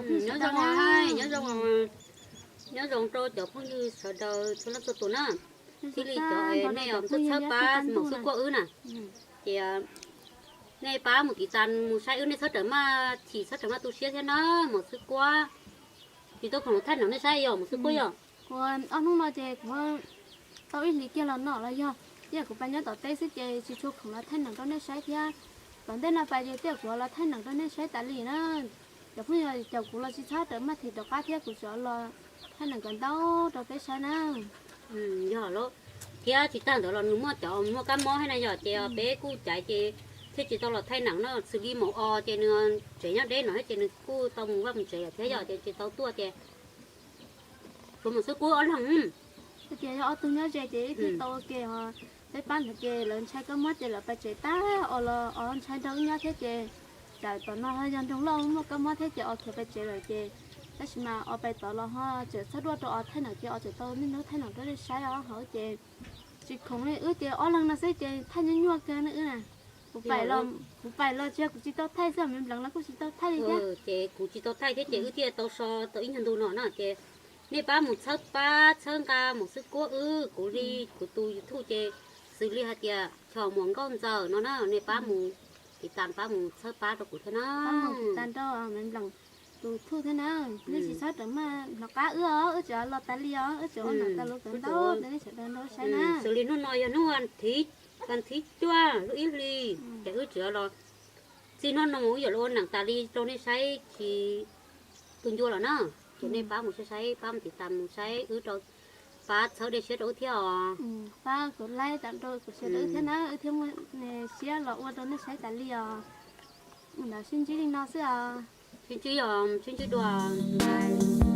Nyob zoo, nyob zoo, nyob zoo rau cov phooj ywg sawv daws txhua leej txhua tus na. Thiaj li cov nej txhawb pab mus xwb kuaj wb na, ces nej pab mus tiv tas mus saib wb, nej txhob rawm maj chim, txhob rawm maj tu siab thiab na. Mus xwb kuaj, tsis tau khoom los thaij neem nej saib yog mus xwb kuaj yog. Kuv ob hnub no ces kuv tau ib hlis kiag los no los yog, tiam kuv pais nyob tom teb xwb ces tsis tshua khoom los thaij neem rau nej saib thiab. Tom ntej no pais ces tiam kuv los thaij neem rau nej saib tas li na. Cov phooj ywg caum kuv los tsis txhob rawm maj chim rov qab thiab, kuv tsuas los thaij neem kom ntau rau peb saib na. Yog lawm, thiab tsis tag ntawd los nws muaj cov muaj kab mob thiab na yog, ces peb kuj caiv ces thiaj tsis tau los thaij neem no, xws li maum os ces nws tsev nyob deb no thiab ces nws kuj tau mus vaj mus tsev lawm thiab yog, ces tsis tau tuaj ces tsuas mus xwb kuaj ob leeg. Tias yog ob tug nyob ze ces ib tug tau ua ke os, peb pab ntawd ces lawv ntshai kab mob ces lawv pais tsev tag, os los os ntshai nrog wb nyob thiab ces, tsam tom no yog nroog loj muaj kab mob thiab ces os khiav pais tsev lawm ces, tab sis mas os pais tod los ho tseem txhob duaj rau os thaij neem ces os tseem tau niaj hnub thaij neem rau nej saib os hauv ces tsis khoom li wb ces ob leeg no xwb ces thaij nyuaj nyuaj kawg ne wb na. Kuv pais los tsis yog kuv tsis tau thaij xwb, me nplees los kuj tsis tau thaij li thiab. Ces kuv tsis tau thaij thiab ces wb thiaj tau so tau ib nyuag ntu no na ces nej pab mus txhawb pab txhawb nqa mus xwb kuaj wb, kuv li kuv tus YouTube ces xws li hais tias Chos Muas Nkauj Ntxawm no na, nej pab mus tiv tas pab mus txhawb pab rau kuv thiab na. Pab mus tiv tas rau me nplees tus thuj thiab na. Nej tsis txhob rawm maj hnov qab wb os, wb tseem los tas li os, wb tseem ua nram tas lus kom ntau rau nej sawv daws nrog saib na. Xws li hnub no yog hnub vas thib cuaj lub ib hlis ces wb tseem los txij hnub no mus wb yuav los ua neem tas li rau nej saib tsis tu ncua los na. Ces nej pab mus saib saib, pab mus tiv tas mus saib wb rau, pab txhawb dej siab rau wb thiab os. Pab kuv laib tam rau kuv sawv daws wb thiab na, wb thiaj muaj siab los ua rau nej saib tas li os. Ntawd sib ntsib li no xwb os. Sib ntsib os, sib ntsib dua, bye.